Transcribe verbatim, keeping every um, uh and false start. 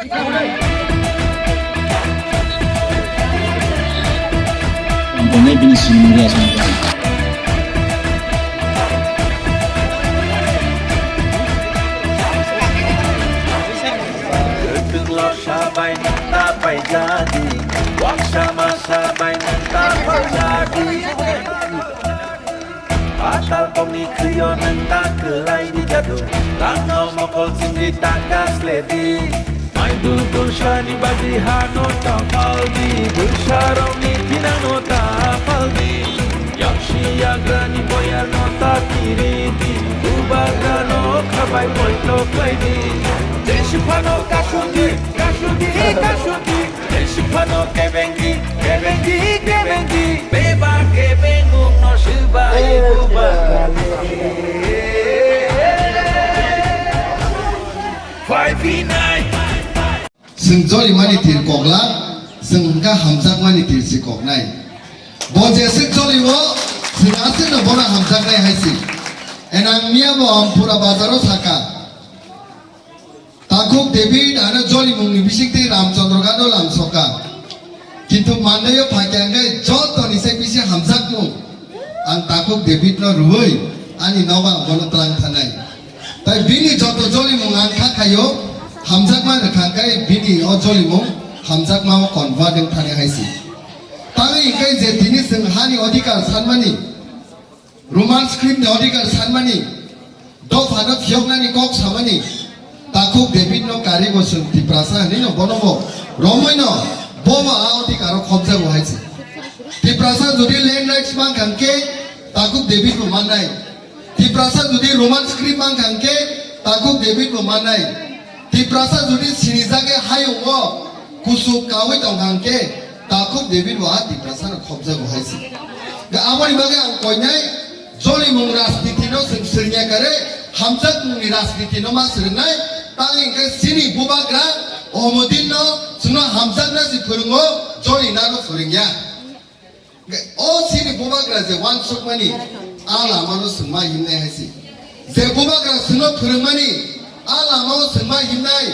Ang tongnai bini simung ria song. Kwthwng lorsa bai nwng ta paijadi, waksa masa bai nwng ta paijadi. Patal kokni khwio nwng ta kwlai di jadu, tangno mokol chingri ta kasledi. Maidul tursani baji hano ta paldi, bwsarokni thinangno ta paldi. Yaksi yagrani boyarno ta kiridi, bubagrano khabai poito khlaidi. Jesiphano kasundi, kasundi, kasundi. Jesiphano kebengi, kebengi, kebengi. Beba kebengungno swbai bubagrani. Five V nine. Chwng jolimani tir kokla, chwng hwnkha hamjakmani tir se koknai. Bo jeswk jolio, chwng aswkno bono hamjaknai hai se. Enang miya bo Ampura bazaro saka. Takhuk David ano jolimungni bisingtwi Ramchandra Gano lamsoka. Kintu mandaio phaikya hwnkhe jotoni se bisi hamjakmung. Ang takhuk David no rwui ani nogo ang bono tlang thanai. Tai bini joto jolimung ang kha khaio, hamjakma rwkha khe bini o jolimung hamjakma o convert wng thani hai se. Tangwi hwnkhe je tini chwng hani odhikar sanmani, Roman script ni odhikar sanmani, dopha no phiyoknani kok samani, takhuk David no karigo chwng Tiprasa hinwi no bono bo romwi no bo bo a odhikar o khobjago hai se. Tiprasa jodi land rights mankha hwnkhe takhuk David bo mannai. Tiprasa jodi Roman script mankha hwnkhe takhuk David bo mannai. Tiprasa jodi sinijagwi hayungo kuchuk kaui tongkha hwnkhe takhuk David bo a Tiprasa no khobjago hai se. Ga aboni bagwi ang koinai jolimung rajniti no chwng swrwngya kare hamjakmungni rajniti no ma swrwngnai. Tang hwnkhe chini bubagra Omodin no chwngno hamjakna se phwrwngo, jolina no phwrwngya. O chini bubagra je uansukmani, a lamano chwngma himnai hai se. Je bubagra chwngno phwrwngmani, a lamao chwngma himnai,